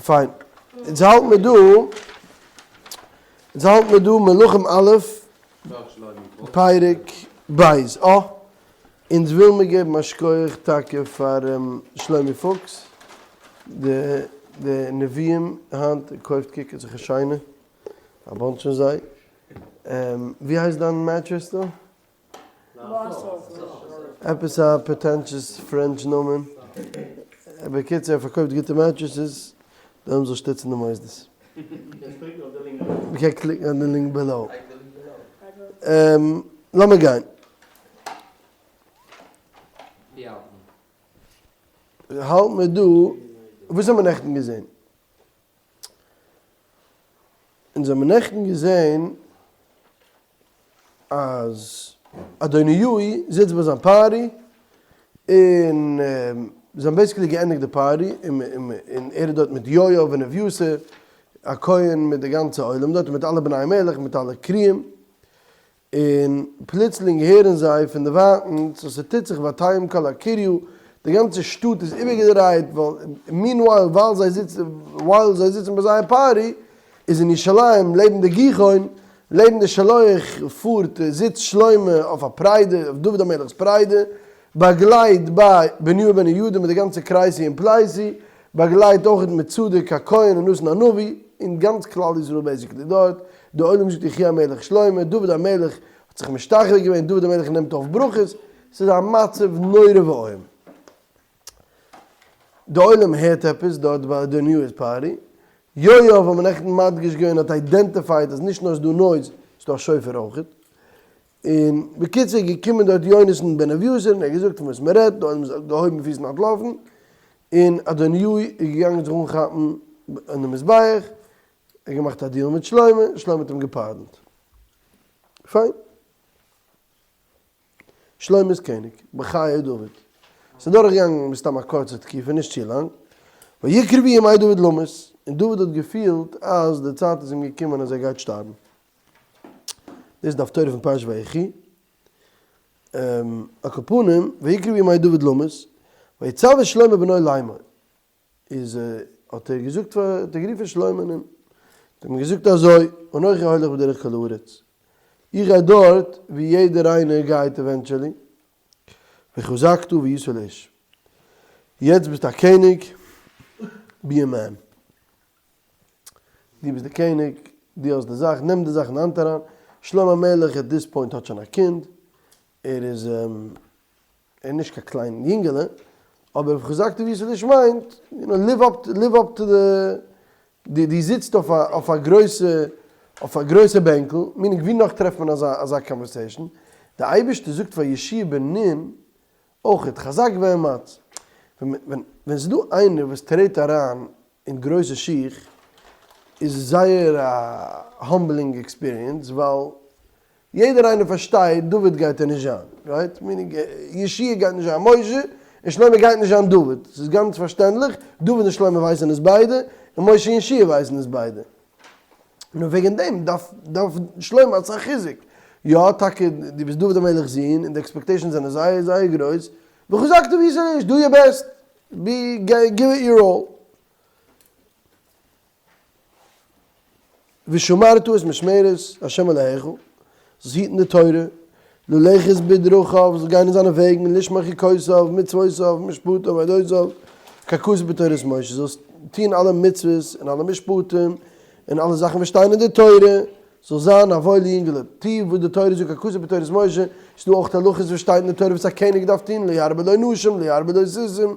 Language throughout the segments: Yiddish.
פיין. אונז האלט מיר דא, אונז האלט מיר דא מלכים א', פרק ב'. אה, אונז וויל מיר געבן א שקויעך טאקע פאר שלומי פוקס, די די נביאים היינט קויפט קוקט זיך א שיינע, א bunch פון זיי. ווי הייסט דיין mattress דא? עפעס א pretentious French נאמען. בקיצור ער פארקויפט גוטע mattresses, די עולם זאל שטיצן די מוסדות. מ'קען קליקן אויף די link below. לאמיר גיין. האלט מיר דא, וואס האט מען נעכטן געזען? אונז האבן נעכטן געזען אז אדוניהו זיצט ביי זיין party, און זיי האבן basically געענדיגט די party, און ער איז דארט מיט יואב און אביתר הכהן מיט די גאנצע עולם דארט, מיט אלע בני המלך, מיט אלע קרואים, און פלוצלינג הערן זיי פון דערווייטנס אז ס'טוט זיך ותהום כל הקריה, די גאנצע שטאט איז איבערגעדרייט, ווייל meanwhile ווייל זיי זיצן while זיי זיצן ביי זייער party, איז אין ירושלים לעבן די גיחון, לעבן די שילוח פארט זיצט שלמה אויף א פריידע, אויף דוד המלך'ס פריידע, באגלייט ביי בניהו בן יהוידע מיט די גאנצע כרתי און פלתי, באגלייט אויך מיט צדוק הכהן און נתן הנביא, און גאנץ כלל ישראל basically דארט, די עולם זאגט יחי המלך שלמה, דוד המלך האט זיך משתחווה געווען, דוד המלך נעמט אויף ברכות, ס'איז א מצב נורא ואיום. די עולם הערט עפעס דארט ביי אדוניהו'ס party, יואב האט מען נעכטן מדגיש געווען האט identified אז נישט נאר איז דא noise, ס'איז דא א שופר אויכעט, און בקיצור איז געקומען דארט יונתן בן אביתר און ער האט געזאגט פון וואס מען רעדט, די עולם איז געהויבן פיס און אנטלאפן, און אדוניהו איז געגאנגען זיך אנכאפן אין די מזבח, ער האט געמאכט א deal מיט שלמה, שלמה האט אים געפארדענט. פיין. שלמה איז קעניג, בחיי דוד. ס'איז דורכגעגאנגען מסתם א קורצע תקופה, נישט צו לאנג, ויקרבו ימי דוד למות, און דוד האט געפילט אז די צייט איז אים געקומען אז ער גייט שטארבן. דאס איז די הפטורה פון פרשת ויחי. על כל פנים, ויקרבו ימי דוד למות, ויצו את שלמה בנו לאמור. איז האט ער געזאגט פאר, האט ער גערופן שלמה'ן און האט אים געזאגט אזוי, אנכי הולך בדרך כל הארץ, איך גיי דארט ווי יעדער איינער גייט eventually, וחזקת והיית לאיש. יעצט ביסטו א קעניג, be a man. דו ביסט דער קעניג, דו האסט די זאך, נעם די זאך אין האנט אריין. שלמה המלך at this point האט שוין א קינד, ער איז ער איז נישט קיין קליין יונגעלע, אבער וחזקת והיית לאיש מיינט, you know, live up live up to the, דו זיצט אויף א אויף א גרויסע אויף א גרויסע בענקל, meaning ווי נאך טרעפט מען אזא אזא conversation? די אייבערשטער זאגט פאר יהושע בן נון אויכעט, חזק ואמץ, ווען ווען ס'איז דא איינער וואס טרעט אריין אין גרויסע שיך איז זייער א humbling experience ווייל יעדער איינער פארשטייט דוד גייט ער נישט זיין, right? Meaning יהושע גייט נישט זיין משה און שלמה גייט נישט זיין דוד, ס'איז גאנץ פארשטענדליך, דוד און שלמה ווייסן עס ביידע, און משה און יהושע ווייסן עס ביידע. נו וועגן דעם דארף דארף שלמה אסאך חיזוק. יא טאקע דו ביסט דוד המלך'ס זון און די expectations זענען זייער זייער גרויס, וחזקת והיית לאיש, do your best, be give it your all. ושמרת את משמרת ה' אלהיך, זאלסט היטן די תורה, ללכת בדרכיו, זאלסט גיין אין זיינע וועגן, לשמור חוקותיו, מצוותיו, משפטיו, ועדותיו, ככתוב בתורת משה, זאלסט טון אלע מצוות און אלע משפטים און אלע זאכן וואס שטייען אין די תורה, זאלסט זיין א וואוילע יונגעלע, טו וואס די תורה זאגט ככתוב בתורת משה, ס'איז דא אויך הלכות וואס שטייט אין די תורה וואס א קעניג דארף טון, לא ירבה לו נשים, לא ירבה לו סוסים,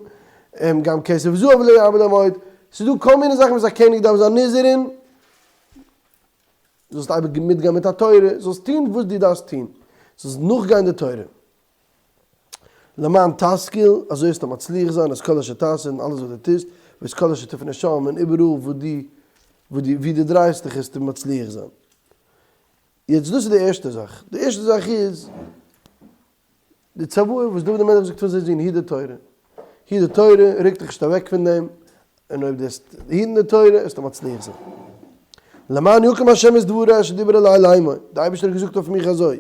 גם כסף וזהב לא ירבה לו מאוד, ס'איז דא כל מיני זאכן וואס א קעניג דארף זיין נזהר אין, זאלסט אייביג מיטגיין מיט א תורה, זאלסט טון וואס דו דארפסט טון, זאלסט נאכגיין די תורה. למען תשכיל, אזוי וועסטו מצליח זיין, את כל אשר תעשה, אין אלעס וואס דו טוסט, ואת כל אשר תפנה שם, און איבעראל וואו דו, וואו דו, וואו דו דרייסט דיך וועסטו מצליח זיין. יעצט דאס איז די ערשטע זאך. די ערשטע זאך איז, די צוואה וואס דוד המלך זאגט פאר זיין זון, היט די תורה. היט די תורה, רוק דיך נישט אוועק פון דעם, און אויב דו וועסט היטן די תורה, וועסטו מצליח זיין. למען יקום השם את דברו אשר דיבר אלי לאמור, דער אייבערשטער האט געזאגט אויף מיך אזוי,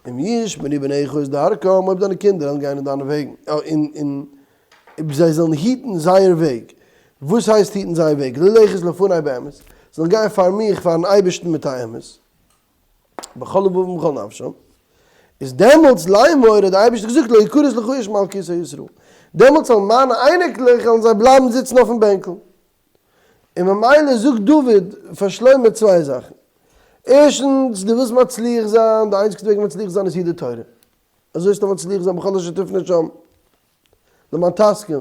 אם ישמרו בניך את דרכם, אויב דיינע קינדער וועלן גיין אין דיינע וועגן, און אויב זיי זאלן היטן זייער וועג. וואס הייסט היטן זייער וועג? ללכת לפני באמת, זאלן גיין פאר מיך, פארן אייבערשטן מיט א אמת, בכל לבבם ובכל נפשם, איז דעמאלטס לאמור האט דער אייבערשטער געזאגט לא יכרת לך איש מעל כסא ישראל, דעמאלטס זאלן מיינע אייניקלעך זאלן זיי בלייבן זיצן אויפן בענקל. און ממילא זאגט דוד פאר שלמה צוויי זאכן, ערשטנס, דו ווילסט מצליח זיין, די איינציגסטע וועג מצליח זיין איז היט די תורה, אזוי וועסטו מצליח זיין בכל אשר תפנה שם, למען תשכיל.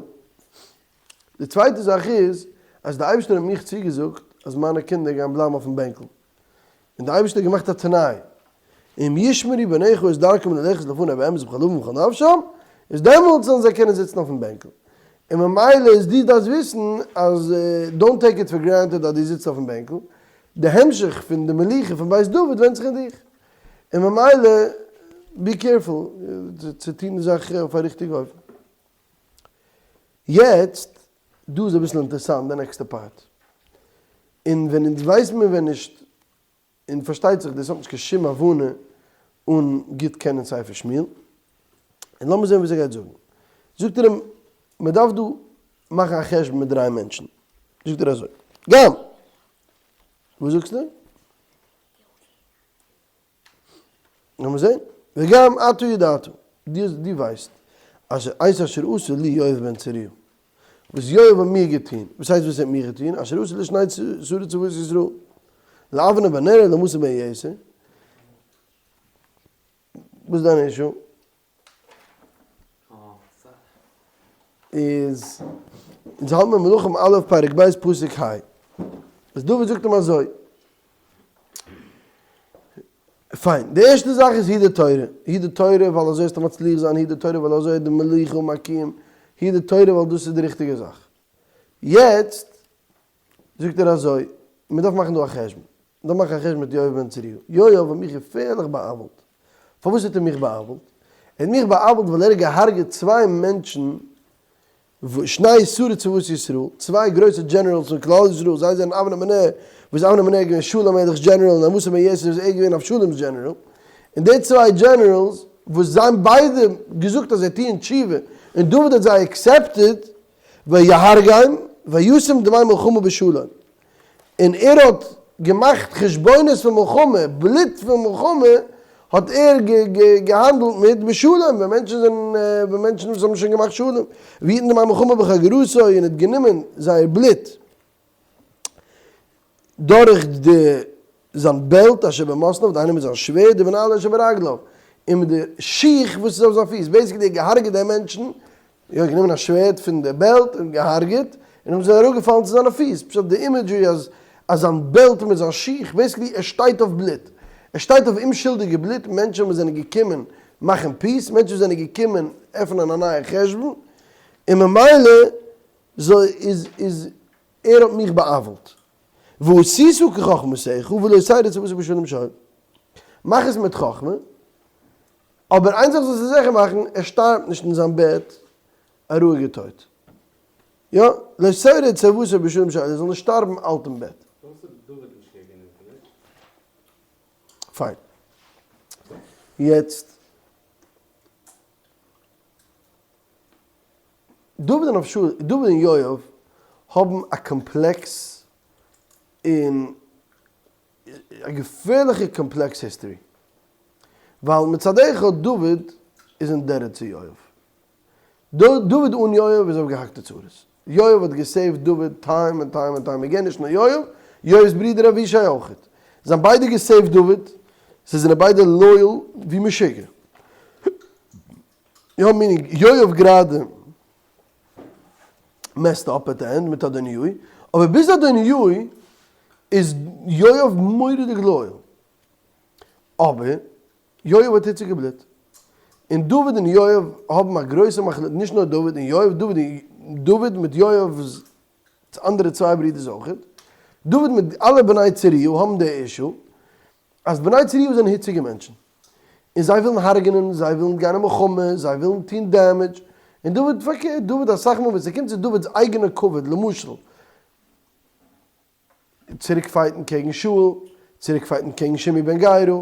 די צווייטע זאך איז, אז די אייבערשטער האט מיך צוגעזאגט אז מיינע קינדער גייען בלייבן אויפן בענקל, און די אייבערשטער האט געמאכט א תנאי, אם ישמרו בניך את דרכם ללכת לפני באמת בכל לבבם ובכל נפשם, איז דעמאלטס זאלן זיי קענען זיצן אויפן בענקל. און ממילא איז דו דארפסט וויסן אז don't take it for granted אז דו זיצט אויפן בענקל, די המשך פון די מלוכה פון בית דוד ווענדט זיך אין דיך. און ממילא be careful צו טון די זאך אויף א ריכטיגע אופן. יעצט, דא איז אביסל אינטערסאנט די נעקסטע part. און ווען אונז ווייסן מיר ווען נישט, און פארשטייט זיך דאס האט נישט קיין שום הבנה אן גוט קענען ספר שמואל, און לאמיר זען וואס ער גייט זאגן. זאגט ער אים, מען דארף דא מאכן א חשבון מיט דריי מענטשן. זאגט ער אזוי, גם! וואס זאגסטו? לאמיר זען. וגם אתה ידעת, דו ווייסט, אשר את אשר עשה לי יואב בן צרויה. וואס יואב האט מיר געטון. וואס הייסט וואס ער האט מיר געטון? אשר עשה לשני שרי צבאות ישראל. לאבנר בן נר ולעמשא בן יתר. וואס איז דיין issue? איז אונז האלט מיר מלכים א' פרק ב' פסוק ה'. איז דוד זאגט אים אזוי. פיין, די ערשטע זאך איז היט די תורה. היט די תורה ווייל אזוי וועסטו מצליח זיין, היט די תורה ווייל אזוי איז די מלוכה מקים, היט די תורה ווייל דאס איז די ריכטיגע זאך. יעצט זאגט ער אזוי, מען דארף מאכן דא א חשבון, מען דארף מאכן א חשבון מיט יואב בן צרויה, יואב האט מיך געפערליך בא'עוול'ט, פארוואס האט ער מיך בא'עוול'ט? ער האט מיך בא'עוול'ט ווייל ער האט געהארגעט צוויי מענטשן, שני שרי צבאות ישראל, צוויי גרויסע generals פון כלל ישראל, זיי זענען אבנר בן נר, וואס אבנר בן נר איז געווען שאול המלך'ס general, און עמשא בן יתר איז ער געווען אבשלום'ס general, און די צוויי generals וואס זיי האבן ביידע געזאגט אז זיי טוען תשובה, און דוד האט זיי accepted, ויהרגם וישם דמי מלחמה בשלום, און ער האט געמאכט חשבונות פון מלחמה, בלוט פון מלחמה האט ער געהאנדלט מיט בשלום, ווען מענטשן זענען, ווען מענטשן וואס האבן שוין געמאכט שלום, ויתן דמי מלחמה בחגורתו, און האט גענומען זייער בלוט דורך די זיין belt אשר במתניו, דהיינו מיט זיין שווערד, ובנעלו אשר ברגליו, און מיט די שיך וואס איז אויף זיין פיס, basically ער האט געהארגעט די מענטשן, ער האט גענומען א שווערד פון די belt און געהארגעט, און נאכדעם זענען אראפגעפאלן צו זיינע פיס, פשט די imagery אז אז זיין belt מיט זיין שיך, basically ער שטייט אויף בלוט, ער שטייט אויף אומשולדיגע בלוט, מענטשן וואס זענען געקומען מאכן peace, מענטשן וואס זענען געקומען עפענען א נייע חשבון, און ממילא איז איז ער האט מיך בא'עוול'ט. ועשית כחכמתך ולא תרד צוותי בשלום שאול. מאך עס מיט חכמה, אבער איין זאך זאלסטו זיכער מאכן, ער שטארבט נישט אין זיין בעט א רואיגע טויט. יא, לא תרד צוותי בשלום שאול, ער זאל נישט שטארבן אלט אין בעט. פארוואס האט דוד נישט קעגן אינטערנעט? פיין. יעצט. דוד און אבשלום, דוד און יואב האבן א קאמפלעקס און א געפערליכע complex history, ווייל מצד אחד דוד איז indebted צו יואב, דוד אן יואב איז אויף געהאקטע צרות, יואב האט גע save ט דוד time און time און time again, נישט נאר יואב, יואב'ס ברודער אבישי אויכעט, זיי האבן ביידע גע save ט דוד, זיי זענען ביידע loyal ווי משוגע. יא meaning יואב גראדע messed up at the end מיט אדוניהו, אבער ביז אדוניהו איז יואב מורא'דיג loyal, אבער יואב האט היציגע בלוט, און דוד און יואב האבן א גרויסע מחלוקת, נישט נאר דוד און יואב, דוד און דוד מיט יואב'ס אנדערע צוויי ברידערס אויכעט, דוד מיט אלע בני צרויה האבן די issue אז בני צרויה זענען היציגע מענטשן, און זיי ווילן הרג'נען, זיי ווילן גיין אין מלחמה, זיי ווילן טון damage, און דוד פארקערט, דוד אסאך מאל ווען ס'קומט צו דוד'ס אייגענע כבוד, למשל, צוריק fight ן קעגן שאול, צוריק fight ן קעגן שמעי בן גרא,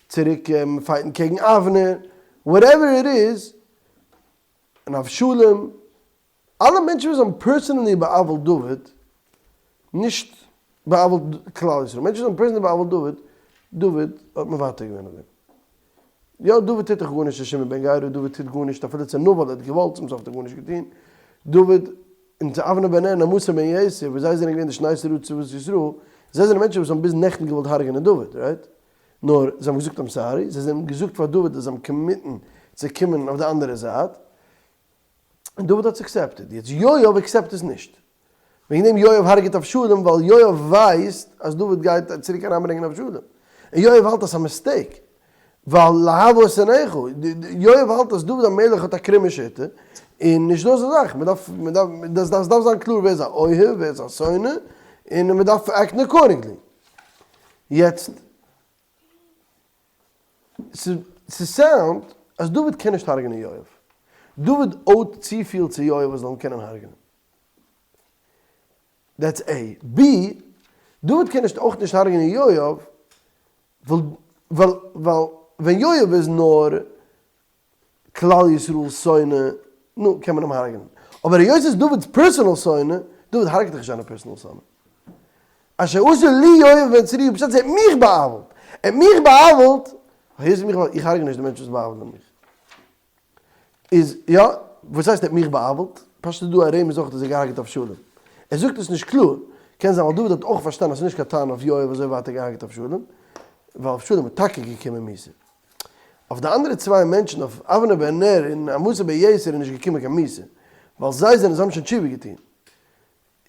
צוריק fight ן קעגן אבנר, whatever it is, און אבשלום. אלע מענטשן וואס האבן personally בא'עוול'ט דוד, נישט בא'עוול'ט כלל ישראל, מענטשן וואס האבן personally בא'עוול'ט דוד, דוד האט מוותר געווען אויף דעם. יא, דוד טוט דאך גארנישט צו שמעי בן גרא, דוד טוט גארנישט אפילו צו נבל, ער האט געוואלט, צום סוף האט ער גארנישט געטון. דוד און צו אבנר בן נר און עמשא בן יתר, וואס זיי זענען געווען די שני שרי צבאות ישראל, זיי זענען מענטשן וואס האבן ביז נעכטן געוואלט הרג'נען דוד, right? נאר זיי האבן געזאגט I'm sorry, זיי זענען געזאגט פאר דוד אז זיי האבן commit ן צו קומען אויף די אנדערע זייט, און דוד האט עס accepted, יעצט יואב accept עס נישט, וועגן דעם יואב הרג'ט אבשלום ווייל יואב ווייסט אז דוד גייט צוריק אריינברענגען אבשלום, און יואב האלט אז ס'איז א mistake, ווייל לאהבה את שונאיך, יואב האלט אז דוד המלך האט א קרומע שיטה, און נישט דא אזא זאך, מ'דארף, מ'דארף, דאס דארף זיין קלאר ווער איז א אוהב ווער איז א שונא, און מ'דארף act ן accordingly. יעצט, ס' sound אז דוד קען נישט הרג'נען יואב. דוד owe ט צופיל צו יואב אז זאל אים קענען הרג'נען. That's A. B, דוד קען נישט אויך נישט הרג'נען יואב, ווייל ווייל ווען יואב איז נאר כלל ישראל שונא, נו, קען מען אים הרג'נען. אבער היות איז דוד'ס personal שונא, דוד הרג'ט דאך נישט זיינע personal שונאים. אשר עשה לי יואב בן צרויה, פשט אז ער האט מיך בא'עוול'ט. ער האט מיך בא'עוול'ט, היות ער האט מיך בא'עוול'ט, איך הרג'ע נישט די מענטשן וואס בא'עוול'ן מיך. איז יא, וואס הייסט ער האט מיך בא'עוול'ט? פשט איז דא א רמז אויך אז ער האט געהארגעט אבשלום. ער זאגט עס נישט קלאר, קען זיין ווייל דוד האט אויך פארשטאנען אז ס'איז נישט קיין טענה אויף יואב אזוי ווייט ער האט געהארגעט אבשלום, ווייל אבשלום איז טאקע געקומען מיתה. אויף די אנדערע צוויי מענטשן אויף אבנר בן נר און עמשא בן יתר איז נישט געקומען קיין מיתה, ווייל זיי זענען זיי האבן שוין תשובה געטון.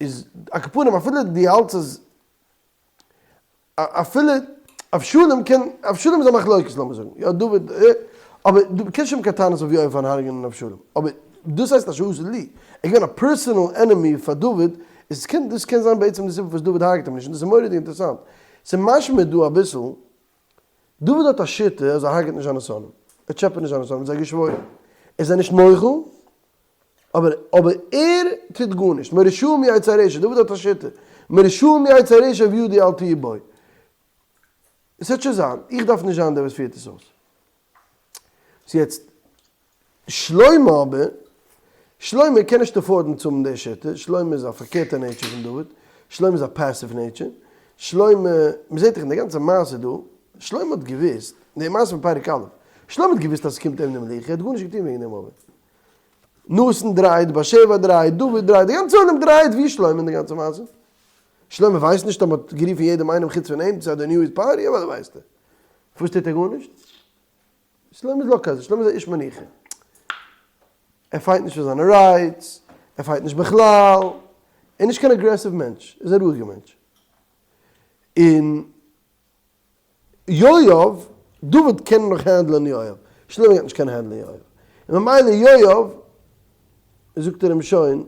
איז על כל פנים אפילו דו האלטסט אז אפילו אבשלום קען, אבשלום איז א מחלוקת לאמיר זאגן, יא דוד, אבער דו קענסט נישט האבן קיין טענות אויף יואב פארן הרג'נען אבשלום, אבער דאס הייסט אשר עשה לי, ער איז געווען א personal enemy פאר דוד, איז קען דאס קען זיין בעצם די סיבה פארוואס דוד הרג'ט אים נישט, און דאס איז מורא'דיג אינטערעסאנט, ס'איז משמע דא אביסל, דוד האט א שיטה אז ער הרג'ט נישט זיינע שונאים, ער טשעפעט נישט זיינע שונאים, זיי געשוואוירן, ער איז זיי נישט מוחל, אבער אבער ער טוט גארנישט, מרשעים יצא רשע, דוד האט א שיטה, מרשעים יצא רשע וידי אל תהי בו. עס וועט שוין זיין, איך דארף נישט זיין דער וואס פירט עס אויס. ס'איז יעצט שלמה אבער, שלמה קען נישט afford ן צו האבן די שיטה, שלמה איז א פארקערטע nature פון דוד, שלמה איז א passive nature, שלמה, מ'זעט דאך אין די גאנצע מעשה דא, שלמה האט געוואוסט, די מעשה פון פרק א', שלמה האט געוואוסט אז עס קומט אים די מלוכה, ער האט גארנישט געטון וועגן דעם אבער. נתן דרייט, בת שבע דרייט, דוד דרייט, די גאנצע עולם דרייט, ווי איז שלמה אין די גאנצע מעשה? שלמה ווייסט נישט אז מ'האט גערופן יעדעם איינעם חוץ פון אים צו אדוניהו'ס party, אוודאי ווייסט ער. פארוואס טוט ער גארנישט? שלמה איז לא כזה, שלמה איז א איש מנוחה. ער fight נישט פאר זיינע rights, ער fight נישט בכלל, ער איז נישט קיין aggressive מענטש, ער איז א רואיגער מענטש. און יואב, דוד קען נאך handle ען יואב, שלמה גייט נישט קענען handle ען יואב, און ממילא יואב, זאגט ער אים שוין,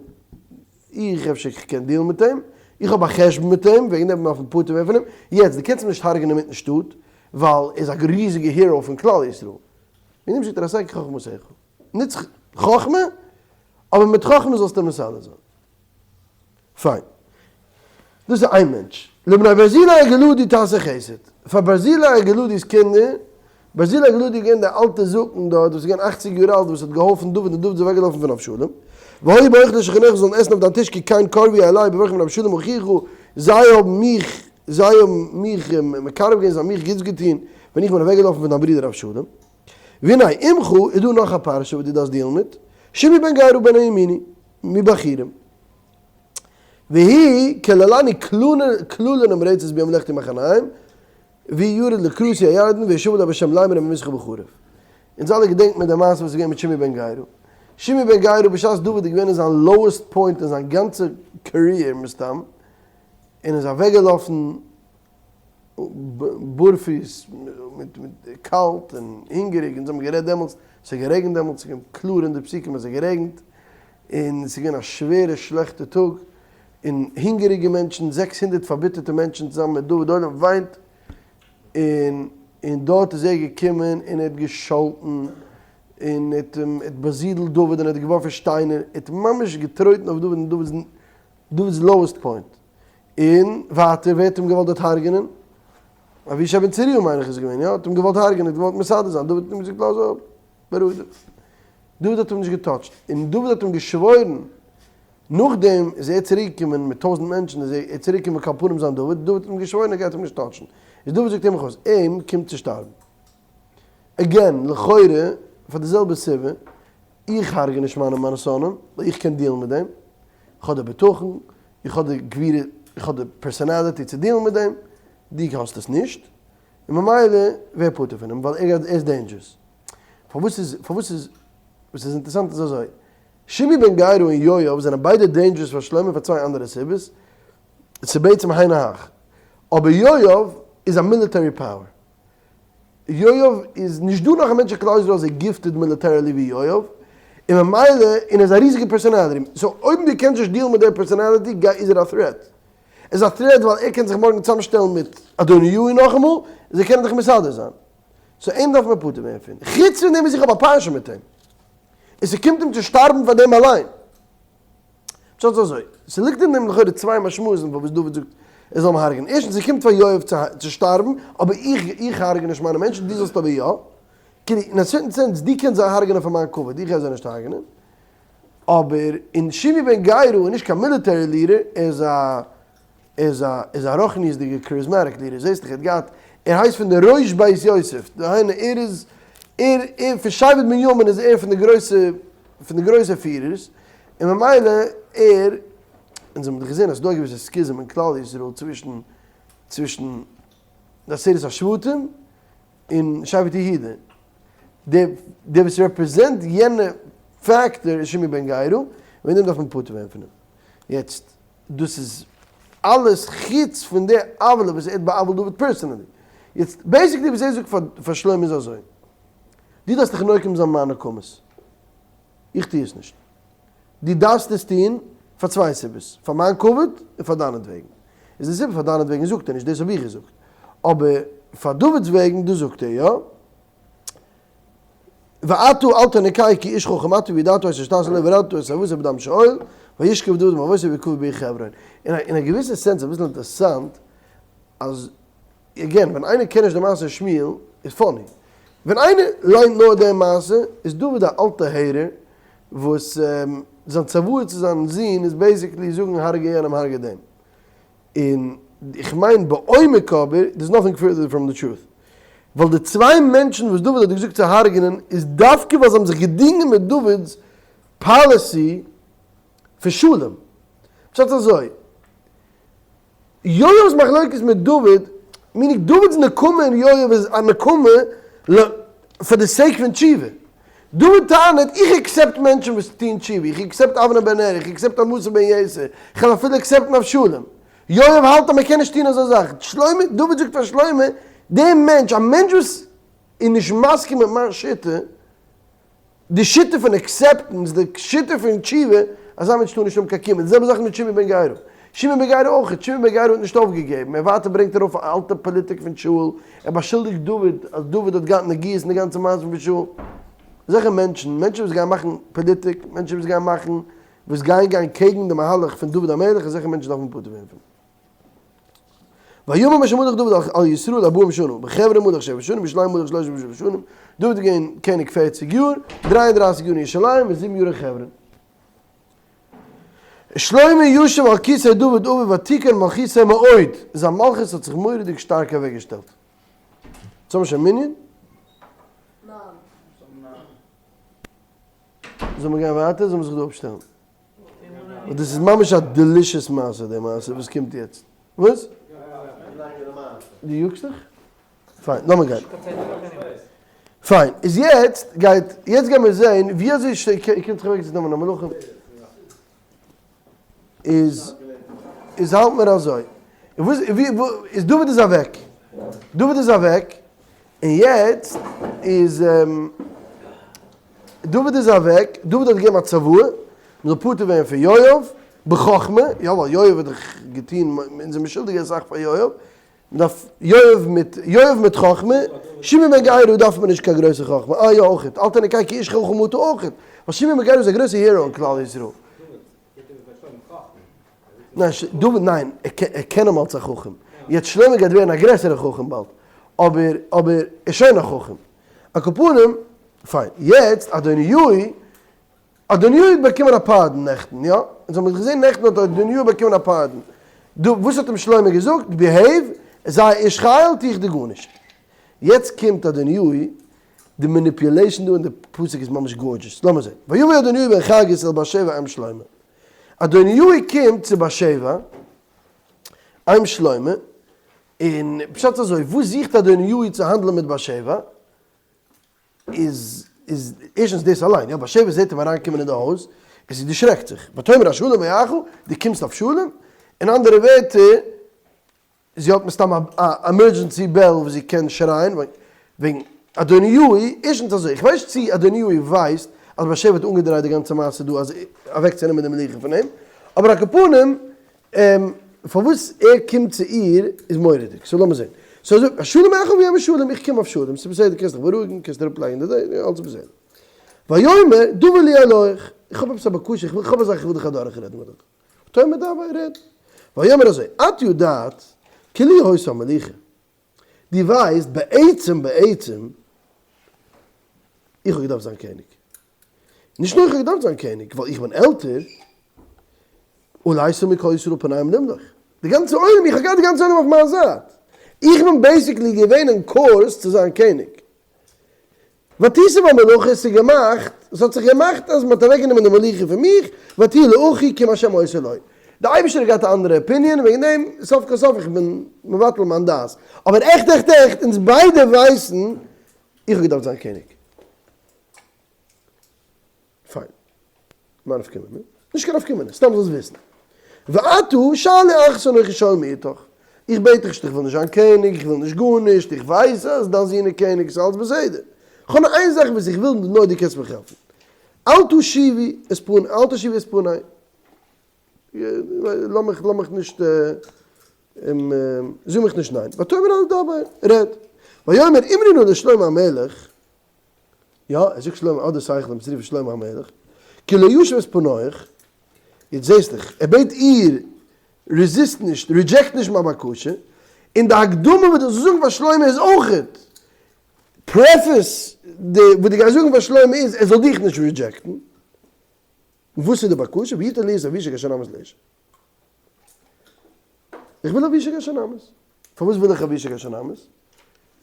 איך אפשר איך קען deal ן מיט אים, איך האב א חשבון מיט אים, וועגן דעם דארף מען פטור ווערן פון אים, יעצט דו קענסט אים נישט הרג'נען אינמיטן שטאט, ווייל ער איז א ריזיגע hero פון כלל ישראל, וועגן דעם זאגט ער עשה כחכמתך, נוץ חכמה, אבער מיט חכמה זאלסטו אים מסדר זיין. פיין. דאס איז איין מענטש. לבני ברזילי הגלעדי תעשה חסד. פאר ברזילי הגלעדי'ס קינדער, ברזילי הגלעדי איז געווען דער אלטער זקן דארט וואס איז געווען אכציג יאר אלט וואס האט געהאלפן דוד און דוד איז אוועקגעלאפן פון אבשלום. והיו באוכלי שולחנך זאלן עסן אויף דיין טיש כי כן קרבו אלי בברכם מן אבשלום אחיך, זיי האבן מיך זיי האבן מיך מקרב געווען זיי האבן מיך גוטס געטון ווען איך בין אוועקגעלאפן פון דיין ברודער אבשלום. והנה עמך איז דא נאך א פרשה וואס דו דארפסט deal ן מיט, שמעי בן גרא בן הימיני. מבחורים. והוא קללני קללה נמרצת ביום לכתי מחניים, והוא ירד לקראתי הירדן וישבע לי בשם לאמר אממיתך בחרב. אונז אלע געדענקט מיר די מעשה וואס איז געווען מיט שמעי בן גרא. שמעי בן גרא בשעת דוד איז געווען אין זיין lowest point אין זיין גאנצע career מסתם, און איז אוועקגעלאפן בארפיס מיט קאלט און הונגעריג, אונז האבן גערעדט דעמאלטס, עס האט גערעגנט דעמאלטס, ס'איז געווען קלאר אין די פסוקים אז עס האט גערעגנט, און עס איז געווען א שווערע שלעכטע טאג, און הונגעריגע מענטשן, 600 פארביטערטע מענטשן צוזאמען מיט דוד עולם וויינט, און און דארט איז ער געקומען און ער האט געשאלטן, און ער האט אים, ער האט באזידלט דוד און ער האט געווארפן שטיינער, ער האט ממש געטרויטן אויף דוד אין דוד'ס דוד'ס lowest point. און ווייטער, ווער האט אים געוואלט דארט הרג'נען? אבישי בן צרויה מיין איך איז געווען, יא, האט אים געוואלט הרג'נען, האט געוואלט מסדר זיין, דוד האט אים געזאגט לאז אפ, בארואיג דיך. דוד האט אים נישט געטאטשט, און דוד האט אים געשוואוירן. נאכדעם איז ער צוריק געקומען מיט טויזענט מענטשן איז ער צוריק געקומען על כל פנים זיין דוד, דוד האט אים געשוואוירן ער גייט אים נישט touch ן, איז דוד זאגט אים איך אים קומט צו שטארבן. Again, לכאורה פאר די זעלבע סיבה, איך הרג'ע נישט מיינע מיינע שונאים, ווייל איך קען deal ן מיט דעם, איך האב די בטחון, איך האב די גבורה, איך האב די personality צו deal ן מיט דעם, דו האסט עס נישט, און ממילא ווער פטור פון אים, ווייל ער איז dangerous. פארוואס איז, פארוואס איז, וואס איז אינטערעסאנט איז אזוי, שמעי בן גרא און יואב זענען ביידע dangerous פאר שלמה פאר צוויי אנדערע סיבות, ס'איז בעצם היינו הך, אבער יואב איז א military power, יואב איז נישט דא נאך א מענטש אין כלל ישראל אזוי gifted militarily ווי יואב, און ממילא, און ער איז א ריזיגע personality, so אויב דו קענסט נישט deal ן מיט דער personality גיי איז ער א threat. ער איז א threat ווייל ער קען זיך מארגן צוזאמשטעלן מיט אדוניהו נאכאמאל, און זיי קענען דיך מסדר זיין. So אים דארף מען פטור ווערן פון. חוץ פון דעם וואס איך האב א פרשה מיט אים. און ס'קומט אים צו שטארבן פאר דעם אליין. פשט איז אזוי, ס'ליגט אין דעם לכאורה צוויי משמעות'ן פארוואס דוד זאגט ער זאל אים הרג'ענען. ערשטנס, ס'קומט פאר יואב צו שטארבן, אבער איך איך הרג'ע נישט מיינע מענטשן, דו זאלסט אבער יא. כאילו, אין א certain sense, דו קענסט זיי הרג'ענען פאר מיין כבוד, איך גיי זיי נישט הרג'ענען. אבער אין שמעי בן גרא איז נישט קיין military leader, ער איז א ער איז א ער איז א רוחניות'דיגער charismatic leader, זעסט דאך ער האט געהאט, ער הייסט פון די ראש בית יוסף, דהיינו ער איז ער ער פון שבט בנימין איז ער פון די גרויסע פון די גרויסע פירערס, און ממילא ער, אונז האבן דאך געזען אז ס'איז דא א געוויסע schism אין כלל ישראל צווישן צווישן די עשרת השבטים און שבט יהודה, דער דער וואס represent יענע factor איז שמעי בן גרא, וועגן דעם דארף מען פטור ווערן פון אים. יעצט דאס איז אלעס חוץ פון די עוולה וואס ער האט בא'עוול'ט דוד personally. יעצט basically וואס ער זאגט פאר שלמה איז אזוי, דו דארפסט דיך נוקם זיין מיינע נקמות, איך טו עס נישט. דו דארפסט עס טון פאר צוויי סיבות, פאר מיין כבוד און פאר דיינעטוועגן. איז די סיבה פאר דיינעטוועגן זאגט ער נישט, דאס האב איך געזאגט. אבער פאר דוד'ס וועגן דאס זאגט ער יא. ועתה אל תנקהו כי איש חכם אתה וידעת את אשר תעשה לו והורדת את צוואתו בדם שאול, וישכב דוד עם אבותיו ויקבר בעיר חברון. אין א געוויסע sense אביסל אינטערעסאנט אז again, ווען איינער קען נישט די מעשה שמואל, איז funny. ווען איינער ליינט נאר די מעשה, איז דוד א אלטע hater, וואס זיין צוואה צו זיין זון איז basically זאגן הרגע יענעם הרגע דעם. און איך מיין בעומק אבער, there's nothing further from the truth. ווייל די צוויי מענטשן וואס דוד האט געזאגט צו הרג'נען איז דווקא ווייל זיי האבן זיך געדינגען מיט דוד'ס policy פון שלום. פשט איז אזוי. יואב'ס מחלוקת מיט דוד, meaning דוד'ס נקמה אין יואב איז א נקמה פאר די sake פון תשובה. דוד טענה'ט, איך accept מענטשן וואס טוהן תשובה, איך accept אבנר בן נר, איך accept עמשא בן יתר, איך וועל אפילו accept ן אבשלום. יואב האלט אז מען קען נישט טוהן אזא זאך. שלמה, דוד זאגט פאר שלמה, דער מענטש, א מענטש וואס איז נישט מסכים מיט מיין שיטה, די שיטה פון acceptance, די שיטה פון תשובה, אזא מענטש טאר נישט האבן קיין קיום, די זעלבע זאך מיט שמעי בן גרא, שמעי בן גרא אויך, שמעי בן גרא האט נישט אויפגעגעבן, ער ווייטער ברענגט ארויף א אלטע פאליטיק פון שאול, ער באשולדיגט דוד אז דוד האט געהאט נגיעות אין די גאנצע מעשה פון שאול, אזעלכע מענטשן, מענטשן וואס גייען מאכן פאליטיק, מענטשן וואס גייען מאכן, וואס גייען גיין קעגן די מהלך פון דוד המלך, אזעלכע מענטשן דארף מען פטור ווערן פון. וימים אשר מלך דוד על ישראל ארבעים שנה, בחברון מלך שבע שנים, בירושלים מלך שלוש ושבע שנים, דוד איז געווען קעניג פערציג יאר, דריי און דרייסיג יאר אין ירושלים און זיבן יאר אין חברון. שלמה ישב על כסא דוד אביו ותכון מלכותו מאוד, זיין מלכות האט זיך מורא'דיג שטארק אוועקגעשטעלט. יעצט האבן מיר שוין מנין? ניין. זאל מען גיין ווייטער? זאל מען זיך דא אפשטעלן? און דאס איז ממש א delicious מעשה די מעשה וואס קומט יעצט. וואס? דו יאגסט דיך? פיין, לאמיר גיין. פיין, איז יעצט גייט, יעצט גיימיר זעהן ווי אזוי שטייט, איר קענט זיך אוועק זעצן נעמען א מלאכה. איז, איז האלט מיר אזוי. וואס, ווי, איז דוד איז אוועק. דוד איז אוועק, און יעצט איז. דוד איז אוועק, דוד האט געגעבן א צוואה, מען זאל פטור ווערן פון יואב, בחכמה, יא ווייל יואב האט דאך געטון, אונז זעמיר שולדיג אסאך פאר יואב, מען דארף יואב מיט, יואב מיט חכמה, שמעי בן גרא דארף מען נישט קיין גרויסע חכמה, אה יא אויכעט, אל תנקהו כי איש חכם אתה אויכעט, ווייל שמעי בן גרא איז א גרויסע hero אין כלל ישראל. ניין, דוד ניין, ער קען אים אלס א חכם, יעצט שלמה גייט ווערן א גרעסערע חכם באלד, אבער אבער ער איז שוין א חכם. על כל פנים, פיין, יעצט אדוניהו. אדוניהו האט באקומען א pardon נעכטן, יא? אונז האבן געזען נעכטן האט אדוניהו באקומען א pardon. דא, וואס האט אים שלמה געזאגט? behave, זיי איש חיל, טו איך דיר גארנישט. יעצט קומט אדוניהו, די manipulation דא אין די פסוק איז ממש gorgeous. לאמיר זען. ויבא אדוניהו בן חגית אל בת שבע אם שלמה. אדוניהו קומט צו בת שבע, אם שלמה, און פשט איז אזוי, וואס זוכט אדוניהו צו האנדלען מיט בת שבע? איז איז ערשטנס דאס אליין, יא, בת שבע זעט אים אריינקומען אין די הויז, און זי דערשרעקט זיך, ותאמר השלום בואך, דו קומסט אויף שלום? אין אנדערע ווערטער, זי האט מסתם א emergency bell וואס זי קען שרייען וועגן אדוניהו, ערשטנס אזוי, איך ווייס נישט צי אדוניהו ווייסט אז בת שבע האט אנגעדרייט די גאנצע מעשה דא אז אוועקצונעמען די מלוכה פון אים, אבער על כל פנים פארוואס ער קומט צו איר איז מורא'דיג, so לאמיר זען. so זאגט השלום עליך ויאמר שלום, איך קום אויף שלום, ס'איז בסדר קענסט דיך בארואיגן, קענסט אראפלייגן די די, אלס איז בסדר. ויאמר דבר לי אלייך, איך האב עפעס א בקשה, איך האב א זאך איך וויל דיך אדורכרעדן מיט דיך. ותאמר דבר, רעד. ויאמר אזוי, את יודעת כי לי היתה המלוכה, דו ווייסט בעצם בעצם איך האב געדארפט זיין קעניג. נישט נאר איך האב געדארפט זיין קעניג, ווייל איך בין עלטער, עלי שמו כל ישראל פניהם למלוך. די גאנצע עולם, איך האב געהאט די גאנצע עולם אויף מיין זייט. איך בין basically געווען אין קורס צו זיין קעניג. ותוסר המלוכה, עס איז געמאכט, עס האט זיך געמאכט אז מען האט אוועקגענומען די מלוכה פון מיך, ותהי לאחי כי אם השם עושה לו. די אייבערשטער האט געהאט א אנדערע opinion, וועגן דעם סוף כל סוף איך בין מבטל מיין דעת. אבער עכט עכט עכט, אונז ביידע ווייסן, איך האב געדארפט זיין קעניג. פיין. מה נפקא מינה? נישט קיין נפקא מינה, סתם זאלסט וויסן. ועתה שאלי אחת אנכי שואל מאתך, איך בעט דיך נישט, איך וויל נישט זיין קעניג, איך וויל נישט גארנישט, איך ווייס אז דיין זון איז קעניג, ס'איז אלץ בסדר. איך האב נאר איין זאך וואס איך וויל, נאר דו קענסט מיך העלפן. אל תשיבי את פני, אל תשיבי את פני. לאמיך, לאמיך נישט, זאג מיך נישט ניין. ותאמר אל דבר, רעד. ויאמר אמרי נא לשלמה המלך, יא, ער זאגט שלמה, אדער שכל דעם צוריק פון שלמה המלך, כי לא ישוב את פניך, יעצט זעסט דאך, ער בעט איר, resist נישט, reject נישט מיין בקשה, און די הקדמה וואס דו זאלסט זאגן פאר שלמה איז אויכעט, preface די וואס דו גייסט זאגן פאר שלמה איז, ער זאל דיך נישט reject ן. וואס איז די בקשה? ויתן לי את אבישג השונמית לאשה. איך וויל אבישג השונמית. פארוואס וויל איך אבישג השונמית?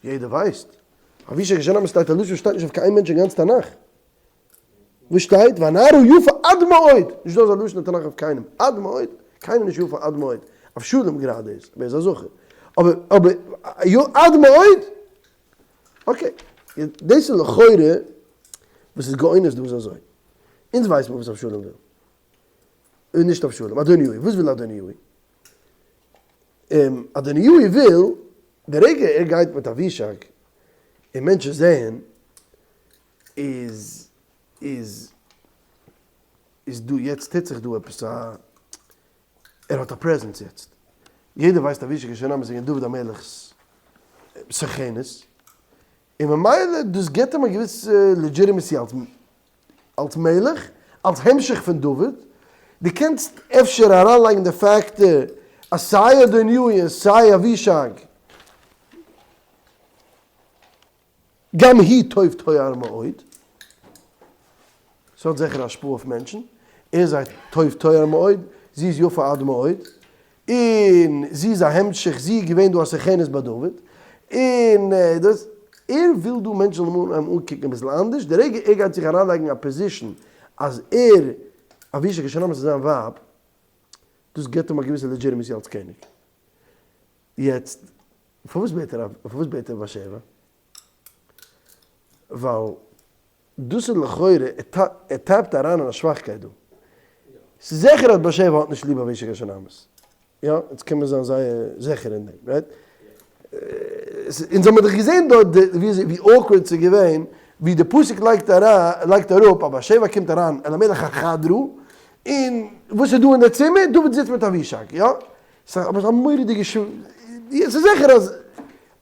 יעדער ווייסט. אבישג השונמית שטייט א לשון שטייט נישט אויף קיין איין מענטש אין גאנץ תנך. וואס שטייט? והנערה יפה עד מאוד. נישט דא אזא לשון אין תנך אויף קיינעם. עד מאוד? קיינער נישט יפה עד מאוד. אבשלום גראדע איז, אבער ער איז א זכר. אבער אבער עד מאוד? okay. דאס איז לכאורה וואס איז גאונות דא איז אזוי. אונז ווייסט מען וואס אבשלום וויל. און נישט אבשלום, אדוניהו. וואס וויל אדוניהו? אדוניהו וויל, די רגע ער גייט מיט אבישג און מענטשן זעען איז איז איז דא יעצט טוט זיך דא עפעס א ער האט א presence יעצט. יעדער ווייסט אבישג השונמית איז געווען דוד המלך'ס סוכנת, און ממילא דאס גיבט אים א געוויסע legitimacy אלס אלס מלך, אלס המשך פון דוד, דו קענסט אפשר אריינלייגן די factor אז סיי אדוניהו און סיי אבישג גם היא טוב תואר מאוד, ס'האט זיכער השפעה אויף מענטשן, ער איז א טוב תואר מאוד, זי איז יפה עד מאוד, און זי איז א המשך, זי איז געווען דא א סוכנת ביי דוד, און דאס, ער וויל דא מענטשן זאלן אים אנקוקן אביסל אנדערש, די רגע ער גייט זיך אריינלייגן א position אז ער, אבישג השונמית איז זיין ווייב, דאס גיבט אים א געוויסע legitimacy אלס קעניג. יעצט, פארוואס בעט ער, פארוואס בעט ער בת שבע? ווייל דאס איז לכאורה, ער tap ט אריין אין א שוואכקייט דא. ס'איז זיכער אז בת שבע האט נישט ליב אבישג השונמית. יא, יעצט קען מען זיין זייער זיכער אין דעם, right? אונז האמיר דאך געזען דארט ווי awkward ס'איז געווען, ווי די פסוק לייגט לייגט אראפ אז בת שבע קומט אריין אל המלך החדרה, און וואס איז דא אין די צימער? דוד זיצט מיט אבישג, יא? ס'איז אבער א מורא'דיגע ש. ס'איז זיכער אז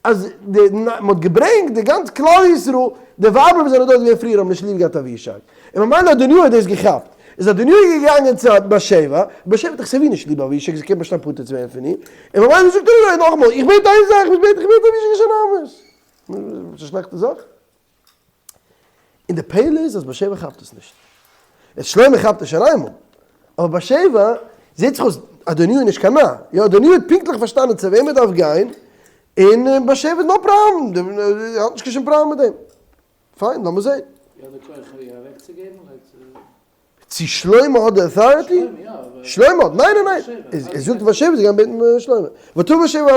אז די מען האט געברענגט די גאנץ כלל ישראל, די ווייבער וואס זענען דארט געווען פריער האבן נישט ליב געהאט אבישג, און ממילא אדוניהו האט דאס געכאפט, איז אדוניהו געגאנגען צו בת שבע, בת שבע האט דאך סייווי נישט ליב אבישג, זי קען באשטיין פטור צו ווערן פון איר, און ממילא זאגט ער אזוי נאכאמאל, איך בעט איין זאך, וואס בעט איך? איך בעט אבישג השונמית. ס'איז א שלעכטע זאך? און די פלא איז אז בת שבע כאפט עס נישט. יעצט שלמה כאפט עס שוין איינמאל, אבער בת שבע זעט זיך אויס אדוניהו איז נישט קיין נאר, יא אדוניהו האט פונקטליך פארשטאנען צו וועם ער דארף גיין, און בת שבע איז no problem, ער האט נישט קיין שום פראבלעם מיט דעם. פיין, לאמיר זען. יא די כח איר אוועקצוגעבן? צו שלמה האט די authority? שלמה האט, ניין ניין ניין, ער זאגט בת שבע זי גייען בעטן שלמה, ותבא בת שבע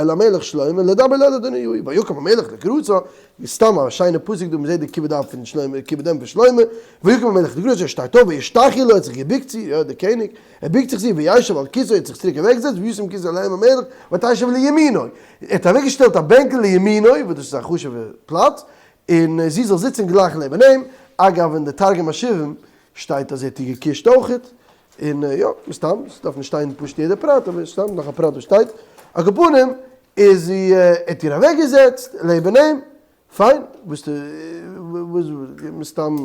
אל המלך שלמה לדבר אל אדוניהו, ויקם המלך לקראתה, סתם א שיינע פסוק דא, מ'זעט די כיבוד אב פון שלמה, כיבוד אם פון שלמה, ויקם המלך לקראתה, ער שטייט אויף וישתחו לו, ער האט זיך געבוקט צו איר, דער קעניג, ער בוקט זיך צו איר, וישב על כסאו, ער האט זיך צוריק אוועקגעזעצט, וישם כסא לאם המלך, ותשב לימינו, ער האט אוועקגעשטעלט א בענקל לימינו, וואס דאס איז א חשוב'ע פלאץ, און זי זאל זיצן גלייך לעבן אים, אגב אין די תרגום השבעים שטייט אז ער האט איר געקושט אויכעט, און יא, מסתם, ס'דארף נישט שטיין פשוט יעדע פרט, אבער סתם נאך א פרט וואס שטייט, על כל פנים איז זי, ער האט איר אוועק געזעצט לעבן אים, פיין, וואס מסתם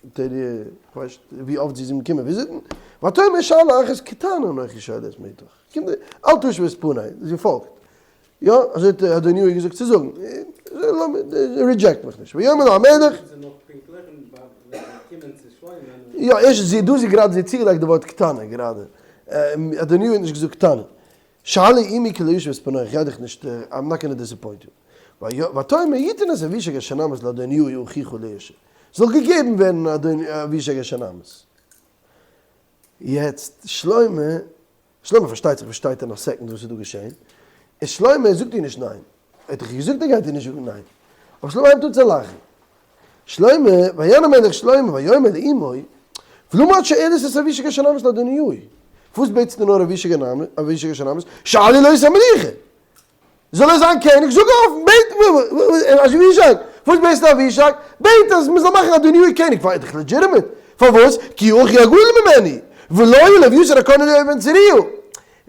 האט ער איר, כ'ווייס נישט ווי אפט זי איז אים געקומען וויזיטן, ותאמר שאלה אחת קטנה אנכי שואלת מאתך, קינדער, אל תשב את פני, זי פאלגט, יא, אזוי האט אדוניהו געזאגט צו זאגן, reject מיך נישט, ויאמר לו המלך. יא, ערשט זי, דא איז גראדע, זי האט צוגעלייגט די ווארט קטנה גראדע, אדוניהו האט נישט געזאגט קטנה, שאלי עמי כי לא ישוב את פני, איך גיי דיך נישט, I'm not gonna disappoint you, ותאמר יתן את אבישג השונמית לאדוניהו אחיך לאשה, זאל געגעבן ווערן אבישג השונמית. יעצט שלמה שלמה פארשטייט זיך פארשטייט אין א second וואס איז דא געשען, און שלמה זאגט איר נישט ניין, ער האט דאך געזאגט ער גייט איר נישט זאגן ניין, אבער שלמה הייבט אן צו לאכן, שלמה, ויען המלך שלמה ויאמר לאמו, ולמה את שואלת את אבישג השונמית לאדוניהו, פארוואס בעטסטו נאר אבישג השונמית, שאלי לו את המלוכה, זאל ער זיין קעניג, זאג אפן, בעט אבישג, וואס בעטסטו אבישג? בעט אז מען זאל מאכן אדוניהו קעניג, פאר איז דאך legitimate, פארוואס? כי אחי הגדול ממני, ולו ולאביתר הכהן וליואב בן צרויה.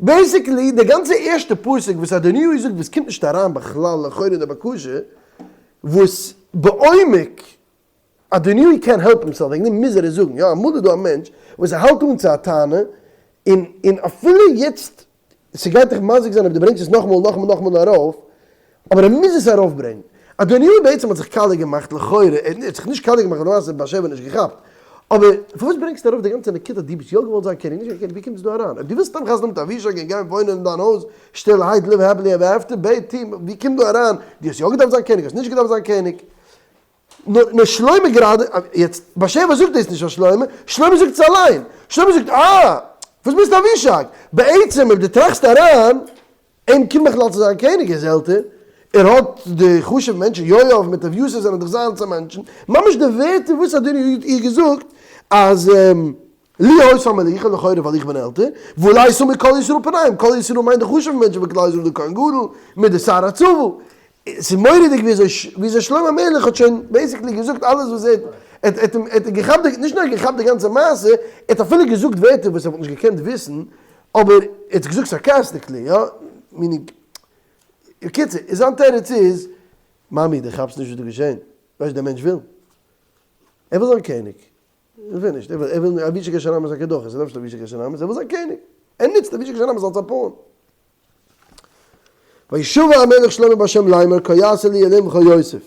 basically די גאנצע ערשטע פסוק וואס אדוניהו זאגט וואס קומט נישט אריין בכלל לכאורה אין די בקשה, וואס בעומק אדוניהו קען העלפ הימסעלף, וועגן דעם מוז ער עס זאגן, יא אמאל איז דא א מענטש וואס ער האלט אן צו א טענה, און און אפילו יעצט ס'גייט דיך מזיק זיין אויב דו ברענגסט עס נאכאמאל נאכאמאל נאכאמאל ארויף, אבער ער מוז עס ארויפברענגן. אדוניהו בעצם האט זיך קאליע געמאכט לכאורה, ער האט זיך נישט קאליע געמאכט למעשה בת שבע נישט געכאפט, אבער פארוואס ברענגסטו ארויף די גאנצע נקודה דו ביסט יא געוואלט זיין קעניג נישט געוואלט ווי קומט עס דא אריין? אויב דו ווילסט סתם חתונה מיט אבישג און גיין וואוינען אין דיין הויז שטילערהייט live happily ever after בעט אים ווי קומט דא אריין דו האסט יא געדארפט זיין קעניג האסט נישט געדארפט זיין קעניג? נאר שלמה גראדע, יעצט בת שבע זאגט דאס נישט פאר שלמה, שלמה זאגט עס אליין, שלמה זאגט אה, וואס ביסטו אבישג, בעצם אויב דו טראכסט אריין, אים קומט בכלל צו זיין קעניג, ער איז עלטער, ער האט די חשוב'ע מענטשן, יואב מיט אביתר זענען דאך זיינס א מענטשן, ממש די ווערטער וואס אדוני האט איר געזאגט אז לי היתה המלוכה לכאורה ווייל איך בין עלטער, ועלי שמו כל ישראל פניהם, כל ישראל מיינט די חשוב'ע מענטשן פון כלל ישראל די כהן גדול מיט די שר הצבא, ס'איז מורא'דיג וויאזוי שלמה המלך האט שוין basically געזאגט אלעס וואס ער האט, ער האט געכאפט די, נישט נאר געכאפט די גאנצע מעשה, ער האט אפילו געזאגט ווערטער וואס ער וואלט נישט געקענט וויסן, אבער ער האט עס געזאגט sarcastically, יא, meaning, בקיצור, זיין תירוץ איז, מאמי דו כאפסט נישט וואס דא געשען, ווייסט דער מענטש וויל, ער וויל זיין קעניג, ער וויל נישט, ער וויל וויל אבישג השונמית א קדחת, ער דארף נישט אבישג השונמית, ער וויל זיין קעניג, ער נוצט אבישג השונמית אלס א pawn. וישבע המלך שלמה בהשם לאמר כה יעשה לי אלהים וכה יוסיף.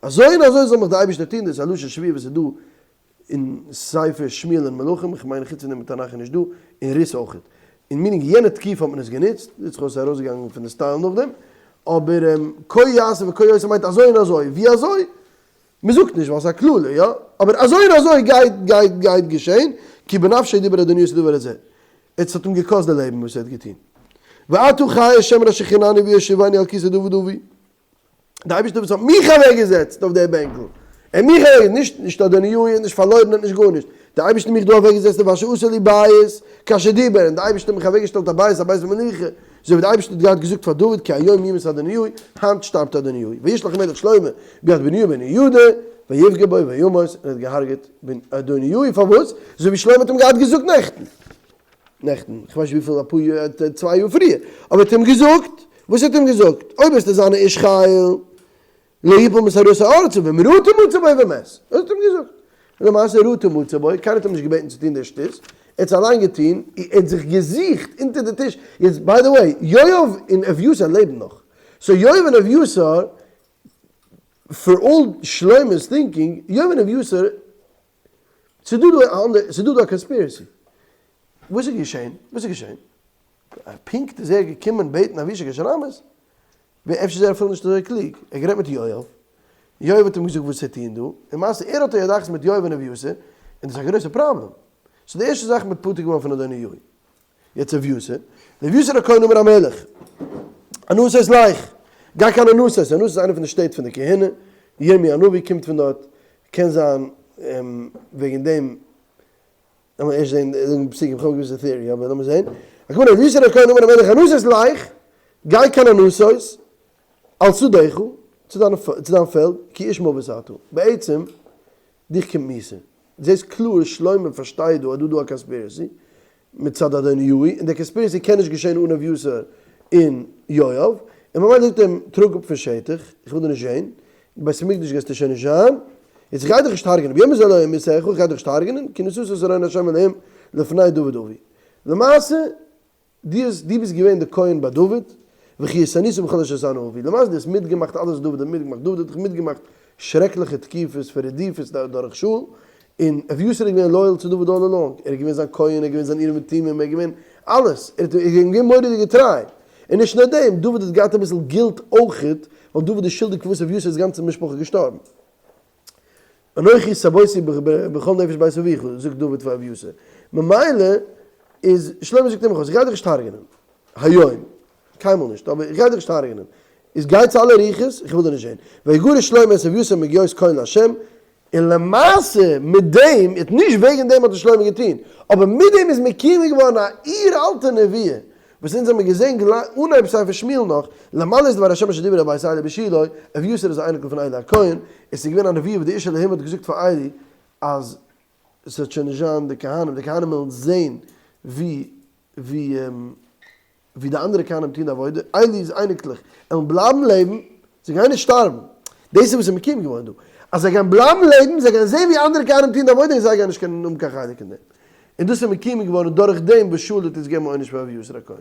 אזוי און אזוי זאל מיך דער אייבערשטער טון, דאס איז א לשון שבועה וואס איז דא אין ספר שמואל און מלכים, איך מיין חוץ פון דעם אין תנך איז נישט דא, אין רות אויכעט. אין meaning יענע תקופה האט מען עס גענוצט, זעט זיך אויס ס'איז ארויסגעגאנגען פון די style נאכדעם, אבער כה יעשה וכה יוסיף מיינט אזוי און אזוי, ווי אזוי? מען זאגט נישט ווייל ס'איז א קללה, יא? אבער אזוי און אזוי גייט גייט גייט געשען, כי בנפשו דיבר אדוני את הדבר הזה. עס האט אים געקאסט די לעבן וואס ער האט געטון. ועתה חי השם אשר חנני ויושיבני על כסא דוד אבי. די אייבערשטער וואס האט מיך אוועקגעזעצט אויף די בענקל, ער האט מיך אוועקגעזעצט, נישט נישט אדוניהו, ער האט נישט פארלוירן, ער האט נישט גארנישט, די אייבערשטער האט מיך דא אוועקגעזעצט ואשר עשה לי בית כאשר דיבר, און די אייבערשטער האט מיך אוועקגעשטעלט א בית א בית מלוכה, אזוי ווי די אייבערשטער האט געהאט געזאגט פאר דוד כי היום ימות אדוניהו, היינט שטארבט אדוניהו, וישלח המלך שלמה ביד בניהו בן יהוידע, ויפגע בו וימות, און ער האט געהארגעט אדוניהו, פארוואס? אזוי ווי שלמה האט אים געהאט געזאגט נעכטן, נעכטן, איך ווייס נישט וויפיל, אפאר יאר, צוויי יאר פריער, אבער ער האט אים געזאגט, וואס האט ער אים געזאגט? אויב וועסטו זיין א איש חיל, לא יפול משערתו ארצה, ואם רעה תמצא בו ומת. דאס האט ער אים געזאגט. און למעשה רעה תמצא בו, קיינער האט אים נישט געבעטן צו טון די שטות, ער האט עס אליין געטון, ער האט זיך געזוכט אונטער די טיש, יעצט by the way, יואב און אביתר לעבן נאך, so יואב און אביתר, for all שלמה's thinking, יואב און אביתר. ס'איז דא דא א אנדערע, ס'איז דא דא א conspiracy. וואס איז געשען? וואס איז געשען? פונקט איז ער געקומען בעטן אבישג השונמית? ווער אפשר איז ער אפילו נישט אזוי קלוג, ער האט גערעדט מיט יואב, יואב האט אים געזאגט וואס צו טון דא, למעשה ער האט א ידעכות מיט יואב און אביתר, און דאס איז א גרויסע פראבלעם. so די ערשטע זאך מ'האט פטור געווארן פון אדוניהו. יעצט אביתר, לאביתר הכהן אמר המלך, ענתות לך, גיי קיין ענתות, ענתות איז איינע פון די שטעט פון די כהונה, ירמי' הנביא קומט פון דארט, קען זיין וועגן דעם לאמיר ערשט זעהן די פסוקים, איך האב א געוויסע theory אבער לאמיר זעהן. הכוונה אביתר הכהן אמר המלך ענתות לך, גיי קיין ענתות, אל שדך, צו דיין פעלד, כי איש מות אתה. בעצם, דיך קומט מיתה. זעהסט קלאר שלמה פארשטייט דא אז דא דא א conspiracy מצד אדוניהו, און די conspiracy קען נישט געשעהן אן אביתר און יואב, און ממילא זאגט ער אים טראג אפ פון שטח, איך וויל דיר נישט זעהן, אין בית המקדש גייסטו שוין נישט זיין, יעצט איך גיי דיך נישט הרג'נען, ביום הזה לא ימותך, איך גיי דיך נישט הרג'נען, כי נשאת את ארון ה' אלהים לפני דוד אבי. למעשה, דו האסט, דו ביסט געווען די כהן ביי דוד, וכי התענית בכל אשר עשנו אבי. למעשה דו האסט מיטגעמאכט אלעס וואס דוד האט מיטגעמאכט, דוד האט דאך מיטגעמאכט שרעקליכע תקופות פון רדיפות דורך שאול, און אביתר איז געווען loyal צו דוד all along, ער איז געווען זיין כהן, ער איז געווען זיין אורים ותומים, ער איז געווען אלעס, ער איז געווען מורא'דיג געטריי. און נישט נאר דעם, דוד האט געהאט אביסל guilt אויכעט, ווייל דוד איז שולדיג פארוואס אביתר'ס גאנצע משפחה איז געשטארבן. אנכי הסבאתי בכל נפש בית אביך, זאגט דוד פאר אביתר. ממילא איז שלמה זאגט אים איך גיי דיך נישט הרג'נען היום, קיינמאל נישט, אבער איך גיי דיך נישט הרג'נען, איז גיי צו אלע רוחות, איך וויל דיר נישט זען. ויגרש שלמה את אביתר מהיות כהן לה', און למעשה מיט דעם, איז נישט וועגן דעם האט עס שלמה געטון, אבער מיט דעם איז מקוים געווארן א אור אלטע נבואה, וואס אונז האבן געזען אנהייב ספר שמואל נאך, למלא את דבר השם אשר דיבר אל בית עלי בשילה, אביתר איז א אייניקל פון עלי הכהן, עס איז געווען א נבואה וואס די איש אלהים האט געזאגט פאר עלי, אז עס וועט שוין נישט זיין די כהנים, די כהנים וועלן זען ווי ווי ווי די אנדערע כהנים טוהן די עבודה, עלי'ס אייניקלעך עלן בלייבן לעבן, זיי גייען נישט שטארבן, דאס איז וואס איז מקוים געווארן דא, אז זיי גייען בלייבן לעבן, זיי גייען זען ווי אנדערע כהנים טוהן די עבודה און זיי גייען נישט קענען האבן קיין חלק אין דעם, און דאס איז מקוים געווארן דורך דעם וואס שאול האט איצט געגעבן עונש פאר אביתר הכהן.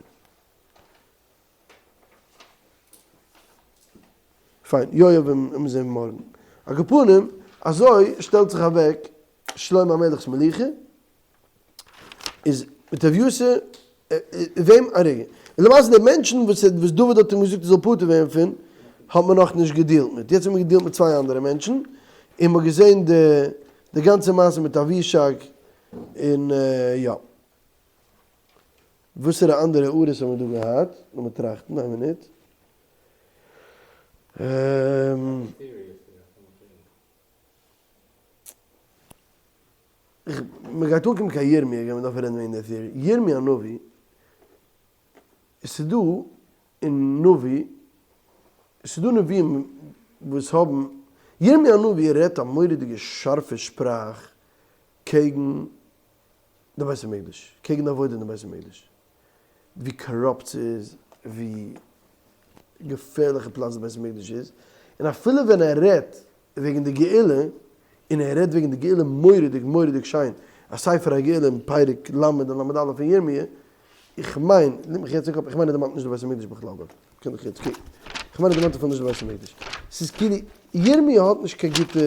פיין, יואב וועלן מיר זען מארגן. על כל פנים, אזוי שטעלט זיך אוועק שלמה המלך'ס מלוכה, איז מיט אביתר וועם א רגע און למעשה די מענטשן וואס וואס דוד האט אים געזאגט ער זאל פטור ווערן פון האט מען נאך נישט געדילט מיט יעצט האט מען געדילט מיט צוויי אנדערע מענטשן און מ'האט געזען די די גאנצע מעשה מיט אבישג און יא וואסערע אנדערע הערות האבן מיר דא געהאט לאמיר טראכטן איין מינוט. מען גייט אנקומען קיין ירמי' גייט מען דארפן רעדן וועגן די theory, ירמי' הנביא, עס איז דא אין נביא, עס איז דא נביאים וואס האבן, ירמי' הנביא רעדט א מורא'דיגע שארפע שפראך קעגן די בית המקדש, קעגן די עבודה אין די בית המקדש, ווי corrupt ס'איז, ווי געפערליכע פלאץ די בית המקדש איז, און אפילו ווען ער רעדט וועגן די גאולה, און ער רעדט וועגן די גאולה מורא'דיג מורא'דיג שיין, א ספר הגאולה אין פרק ל' און ל' א' פון ירמי', איך מיין, ליגט מיך יעצט אין קאפ, איך מיין ער דערמאנט נישט די בית המקדש בכלל דארט, קען איך יעצט קוקן, איך מיין ער דערמאנט אפילו נישט די בית המקדש, ס'איז כאילו ירמי' האט נישט קיין גוטע,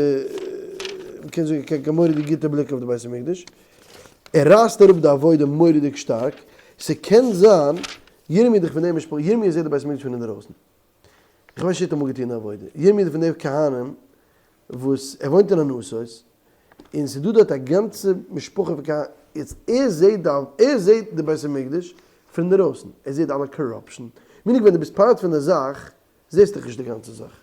מ'קען זאגן קיין מורא'דיג גוטע בליק אויף די בית המקדש, ער רייסט אראפ די עבודה מורא'דיג שטארק, ס'קען זיין ירמי' איז דאך פון די משפחה, ירמי' זעט די בית המקדש פון אינדערויסן. איך ווייס נישט האט אמאל געטון די עבודה. ירמי' איז פון די כהנים וואס ער וואוינט אין ענתות, און ס'איז דא דארט א גאנצע משפחה פון כהנים, יעצט ער זעט די ער זעט די בית המקדש פון אינדערויסן, ער זעט אלע corruption, meaning ווען דו ביסט part פון די זאך זעסטו דאך נישט די גאנצע זאך.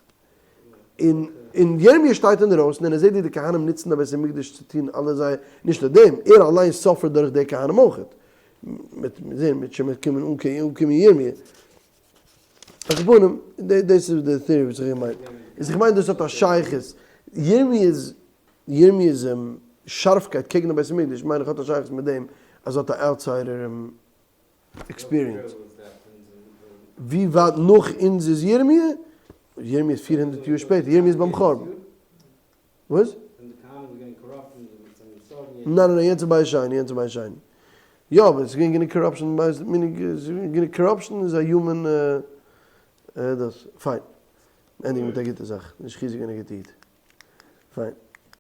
און און ירמי' שטייט אינדערויסן און ער זעט ווי די כהנים נוצן די בית המקדש צו טון אלע זייער, נישט נאר דעם, ער אליין suffer ט דורך די כהנים אויכעט. מ'וועט זען, מ'וועט שוין קומען אנקומען ירמי'. על כל פנים, דאס איז די theory וואס איך מיין. איז איך מיין דאס האט א שייכות. ירמי'ס ירמי'ס שארפקייט קעגן די בית המקדש מיין איך האט א שייכות מיט דעם אז ער האט א outsider experience. ווי ווייט נאך אונז איז ירמי'? ירמי' איז 400 יאר שפעטער, ירמי' איז ביים חורבן. וואס? ניין ניין יענץ איז בית שני, יענץ איז בית שני. יא אבער עס איז געווען גענוג corruption בית meaning גענוג corruption איז א human דאס. פיין. ענדיגן מיט א גוטע זאך. נישט חיזוק און א גוטע איד. פיין.